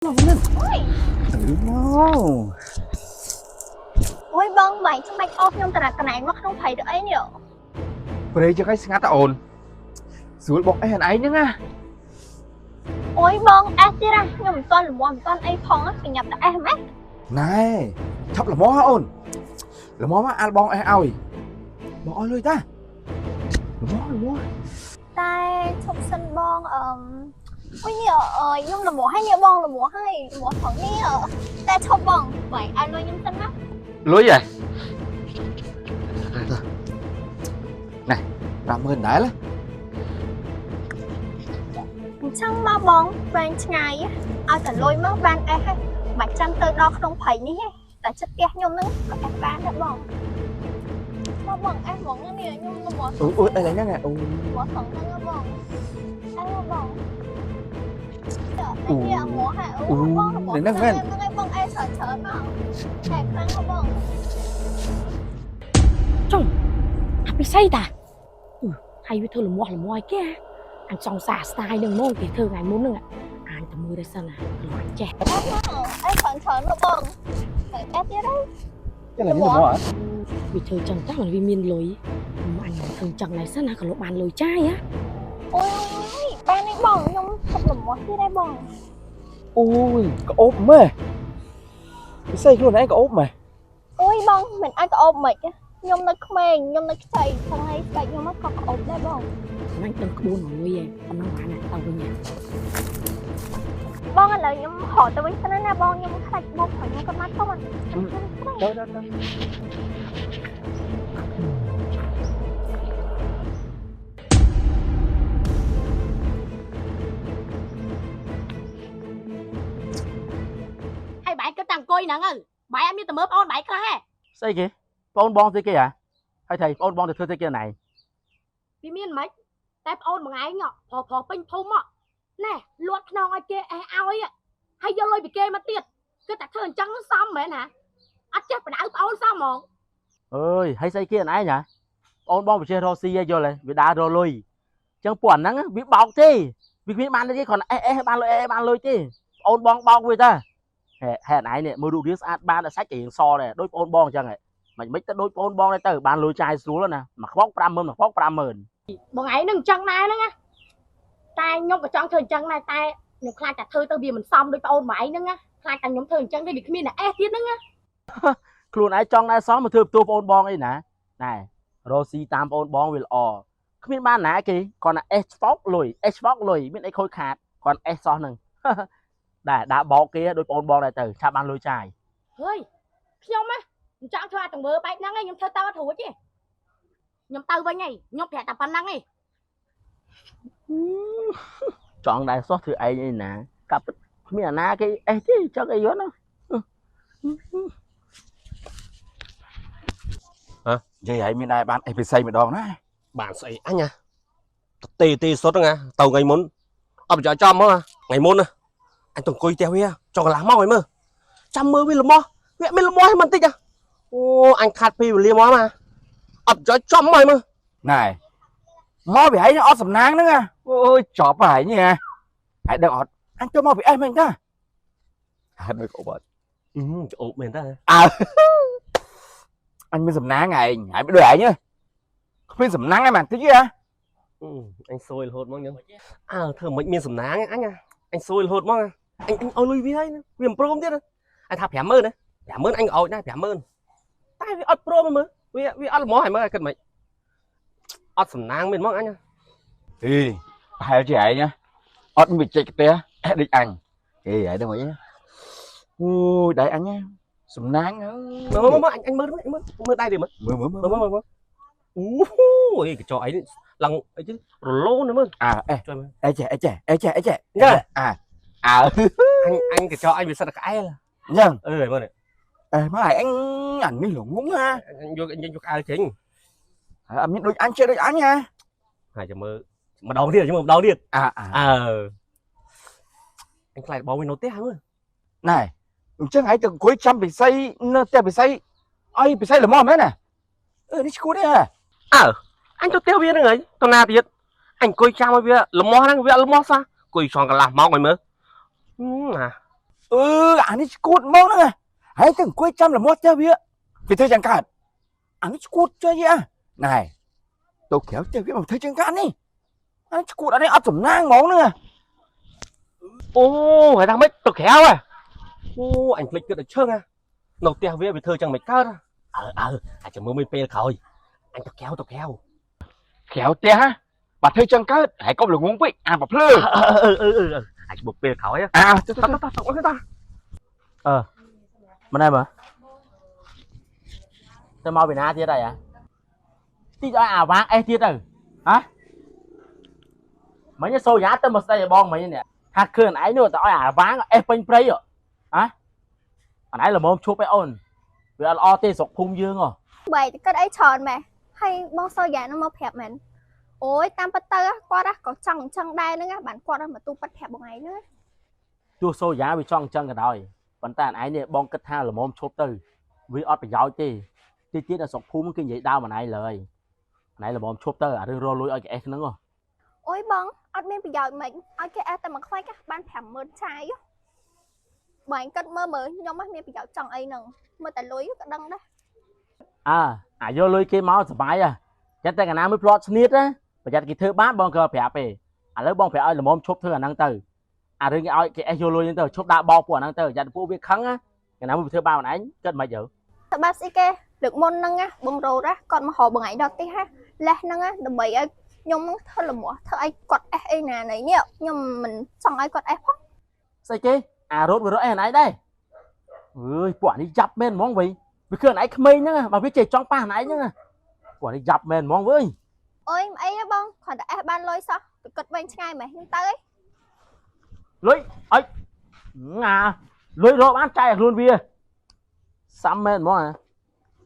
មកហ្នឹងទៅមក អូយបងបាញ់ចាំបាច់អូសខ្ញុំតាកន្លែងមកក្នុងព្រៃទៅអីនេះ ព្រៃចឹងឯងស្ងាត់តអូនស្រួលបុកអីអានឯងហ្នឹងណា អូយបងអេសទៀតណាខ្ញុំមិនទាន់ល្មមមិនទាន់អីផងប្រញាប់តែអេសម៉េច ណែឆប់ល្មមហ៎អូនល្មមអាល់បងអេសឲ្យបងឲ្យលុយតាល្មមល្មម តែឈប់សិនបងអឺអូយនេះអើយខ្ញុំល្មមហើយនេះបងល្មមហើយល្មមផងនេះតែឈប់បងបាញ់ឲ្យលុយខ្ញុំសិនណា លុយហ៎ណែ50000ដែរឡា អញ្ចឹងមកបងវែងឆ្ងាយឲ្យតែលុយមកបានអេសហើយមិនចាំទៅដល់ក្នុងព្រៃនេះទេតែចិត្តផ្ទះខ្ញុំហ្នឹងក៏អេសបានដែរបងមកបងអេសហ្មងនេះខ្ញុំល្មម អូអូអីហ្នឹងអូ មកថងហ្នឹងបងអើបងអូនេះមកហ่าអូបងបងហ្នឹងឯងបងអេច្រើនច្រើនមកតែខ្លាំងហ៎បង ចុងអាពិសីតាអឺហើយវាធ្វើលមាស់លមាស់ឲ្យគេអញចង់សាស្តាយនឹងហ្មងគេធ្វើថ្ងៃមុនហ្នឹងអញទៅមើលដែរសិនណាលន់ចេះ អេច្រើនច្រើនមកបងតែអេទៀតហើយ ចឹងនេះល្មមហ៎ វាធ្វើចឹងតាមិនវាមានលុយអញធ្វើចឹងដែរសិនណាក៏លោកបានលុយចាយហ៎ អូយបាននេះបងខ្ញុំឈប់លមាស់ទៀតហើយបង អូយក្អូបម៉េះពិសេសខ្លួនឯងក្អូបម៉េះ អូយបងមិនអាចក្អូបមិនខ្ញុំនៅក្មេងខ្ញុំនៅខ្ចីថ្ងៃស្បែកខ្ញុំក៏ក្អូបដែរបង អញដឹងក្បួនមកលុយឯងប៉ុណ្ណឹងបានទៅវិញ បងឥឡូវខ្ញុំរកទៅវិញសិនណាបងខ្ញុំខ្លាចបងព្រោះខ្ញុំក៏មកទៅ ទៅទៅទៅ ហើយបែរគិតតែអង្គុយហ្នឹងទៅបែរអត់មានតែមើលប្អូនបែរខ្លះហ៎ ស្អីគេបងអូនបងស្អីគេហ៎ហើយថៃបងអូនបងទៅធ្វើស្អីគេណៃ វាមានមិនតែប្អូនមួយឯងប្រុសប្រុសពេញភូមិណែលួចខ្នងឲ្យគេអេះឲ្យហើយយកលុយពីគេមកទៀតគិតតែធ្វើអញ្ចឹងសមមែនហ៎អត់ចេះបដៅប្អូនសមហ្មង អើយហើយស្អីគេណៃហ៎បងអូនបងវិជារកស៊ីយល់ហ៎វាដើររកលុយអញ្ចឹងពួកអាហ្នឹងវាបោកទេវាគ្មានបានទេគ្រាន់តែអេះអេះបានលុយអេះបានលុយទេបងអូនបងបោកវាតាហេហេណៃនេះមើលរូបរាងស្អាតបានតែសាច់រៀងសដែរដូចបងអូនបងអញ្ចឹងហ៎មិនមិនទៅដូចបងអូនបងដែរទៅបានលុយចាយស្រួលណាមួយខ្វង50000មួយខ្វង50000 បងឯងនឹងអញ្ចឹងដែរហ្នឹងណាតែខ្ញុំក៏ចង់ធ្វើអញ្ចឹងដែរតែខ្ញុំខ្លាចតែធ្វើទៅវាមិនសមដូចប្អូនបងឯងហ្នឹងណាខ្លាចតែខ្ញុំធ្វើអញ្ចឹងទៅវាគ្មានអ្នកអេះទៀតហ្នឹងណា ខ្លួនឯងចង់ដែរសមមកធ្វើបន្ទោសបងអូនបងអីណាណែរកស៊ីតាមបងអូនបងវាល្អគ្មានបានណាគេគ្រាន់តែអេសឆ្វោកលុយអេសឆ្វោកលុយមានអីខូចខាតគ្រាន់អេសសោះហ្នឹង ដែរដាក់បោកគេដូចបងអូនបងដែរទៅឆាប់បានលុយចាយ ហើយខ្ញុំណាមិនចង់ធ្វើអាទង្វើបែបហ្នឹងឯងខ្ញុំធ្វើទៅអត់រួចទេខ្ញុំទៅវិញឯងខ្ញុំប្រាប់តែប៉ុណ្្នឹងឯង ចង់ដែរសោះធ្វើឯងអីណាកាប់គ្មានអាណាគេអេសទេចង់អីយល់ណា និយាយឲ្យមានដែរបានអីពិសេសម្ដងណា បានស្អីអញណាទេទេសុទ្ធហ្នឹងណាទៅថ្ងៃមុនអត់ប្រយោជន៍ចំហ្មងណាថ្ងៃមុនណាអញទៅអង្គុយផ្ទះវាចង់កន្លះម៉ោងឲ្យមើលចាំមើលវាល្មោះវាអត់មានល្មោះឲ្យមិនតិចណាអូអញខាត់ពេលវេលាមកណាអត់ប្រយោជន៍ចំមកឲ្យមើល ណែមកពីឯងអត់សំណាងហ្នឹងណាអូយចប់ហើយនេះហ៎ហើយដឹងអត់អញទៅមកពីអេសមែនតាហើយមើលក្អូបអត់ អឺច្អូបមែនតា អើអញមានសំណាងឯងហើយដូចឯងគ្មានសំណាងឯងមែនតិចទេហ៎ អឺអញសួយរហូតមកអញ្ចឹងអើធ្វើមិនមានសំណាងអញណាអញសួយរហូតមកណាអញអញឲ្យលុយវាហើយណាវាមិនព្រមទៀតណាអញថា50000ណា50000អញក៏ឲ្យដែរ50000តែវាអត់ព្រមមើលវាវាអត់ល្មោះឲ្យមើលឲ្យគិតមិនអត់សំណាងមែនហ្មងអញណា អេប្រហែលជាឯងអត់មានបច្ចេកទេសអេដូចអញអេហើយដឹងអីអូយដៃអញសំណាង មើលមើលអញអញមើលមើលមើលដៃវាមើល មើលមើល មើលមើលមើលអូយកញ្ចក់អីនេះឡើងអីទៅរលោនមើល អើអេ ជួយមើល អេចេះអេចេះអេចេះអេចេះអាអើ អញអញកញ្ចក់អញវាសិតតែក្អែល អញ្ចឹង អឺមើលនេះ អេមកឯងអានេះល្ងងណា អញយកអញយកក្អែលចេញ ហើយអត់មានដូចអញចេះដូចអញហ៎ ហើយចាំមើលម្ដងទៀតចាំមើលម្ដងទៀត អាអា អើអញខ្លាចបងវិញនៅផ្ទះមើល ណែអញ្ចឹងឯងទៅអង្គុយចាំពិសីនៅផ្ទះពិសីអីពិសីល្មមមែនណាអឺនេះឈួតទេហ៎ អើអញទៅផ្ទះវាហ្នឹងហើយទៅណាទៀតអញអង្គុយចាំឲ្យវាលមាស់ហ្នឹងវាលមាស់សោះអង្គុយចង់កន្លះម៉ោងឲ្យមើលណា អឺអានេះឈួតហ្មងហ្នឹងហើយទៅអង្គុយចាំល្មត់ផ្ទះវាវាធ្វើចឹងកើតអានេះឈួតចេះយីអាណែទៅក្រៅផ្ទះវាមកធ្វើចឹងកើតនេះអានេះឈួតអានេះអត់សំណាងហ្មងហ្នឹង អូហើយថាម៉េចទៅក្រៅហ៎អូអញភ្លេចគិតដល់ឈឹងហ៎នៅផ្ទះវាវាធ្វើចឹងមិនកើតអើអើអាចមើលមួយពេលក្រោយអញទៅក្រៅទៅក្រៅ ក្រៅផ្ទះហ៎បើធ្វើចឹងកើតហើយកុំល្ងងពេកអាប្រភ្លឺ អឺអឺអឺអឺអាចមើលពេលក្រោយ អាទៅ តោះតោះតោះតោះ មិនដែរមើលទៅមកពីណាទៀតហើយអាតិចឲ្យអាវាងអេសទៀតទៅហ៎មិញសូយ៉ាទៅមកស្ដីឲ្យបងមិញនេះថាឃើញឯងនោះទៅឲ្យអាវាងអេសពេញព្រៃហ៎អនឯងល្មមឈប់ឯអូនវាអត់ល្អទេស្រុកភូមិយើងហ៎ បែរគិតអីច្រើនម៉េះហើយបងសូយ៉ានឹងមកប្រាប់មែនអូយតាមពិតទៅគាត់ក៏ចង់អញ្ចឹងដែរហ្នឹងបានគាត់មកទូប៉ាត់ប្រាប់បងឯងហ្នឹង ទោះសូយ៉ាវាចង់អញ្ចឹងក៏ដោយប៉ុន្តែអនឯងនេះបងគិតថាល្មមឈប់ទៅវាអត់ប្រយោជន៍ទេតិចទៀតដល់ស្រុកភូមិគេនិយាយដើមអនឯងលើយអនឯងល្មមឈប់ទៅអារឿងរលួយឲ្យគេអេសហ្នឹងហ៎ អូយបងអត់មានប្រយោជន៍មិនឲ្យគេអេសតែមួយខ្វែកបាន50000ឆាយបងគិតមើលមើលខ្ញុំមានប្រយោជន៍ចង់អីហ្នឹងមើលតែលុយក៏ដឹងដែរ អើអាយកលុយគេមកសុបាយហ៎ចឹងតែកាលណាមួយផ្្លាត់ស្នៀតណាប្រយ័ត្នគេធ្វើបាបបងក៏ប្រាប់ទេឥឡូវបងប្រាប់ឲ្យល្មមឈប់ធ្វើអាហ្នឹងទៅអារឿងគេឲ្យគេអេសយកលុយហ្នឹងទៅឈប់ដាក់បោកពួកអាហ្នឹងទៅប្រយ័ត្នពួកវាខឹងណាកាលណាមួយធ្វើបាបអនឯងគិតមិនទៅ តើបាស្អីគេលើកមុនហ្នឹងណាបងរ៉ូរគាត់មករកបងឯងដល់ទីហ่ะលេះហ្នឹងណាដើម្បីឲ្យខ្ញុំហ្នឹងធ្វើលំោះធ្វើឲ្យគាត់អេសអីណាណីនេះខ្ញុំមិនចង់ឲ្យគាត់អេសផង ស្អីគេអារ៉ូតវារត់អេសអនឯងដែរអើយពួកអានេះយ៉ាប់មែនហ្មងវិញវាគឺអនឯងក្មេងហ្នឹងបើវាចេះចង់ប៉ះអនឯងហ្នឹងពួកអានេះយ៉ាប់មែនហ្មងវើយ អូយមិនអីទេបងគ្រាន់តែអេសបានលុយសោះទៅគិតវែងឆ្ងាយម៉េះខ្ញុំទៅអី លុយអុយងាលុយរកបានចែកឲ្យខ្លួនវាសាំមែនហ្មងហ៎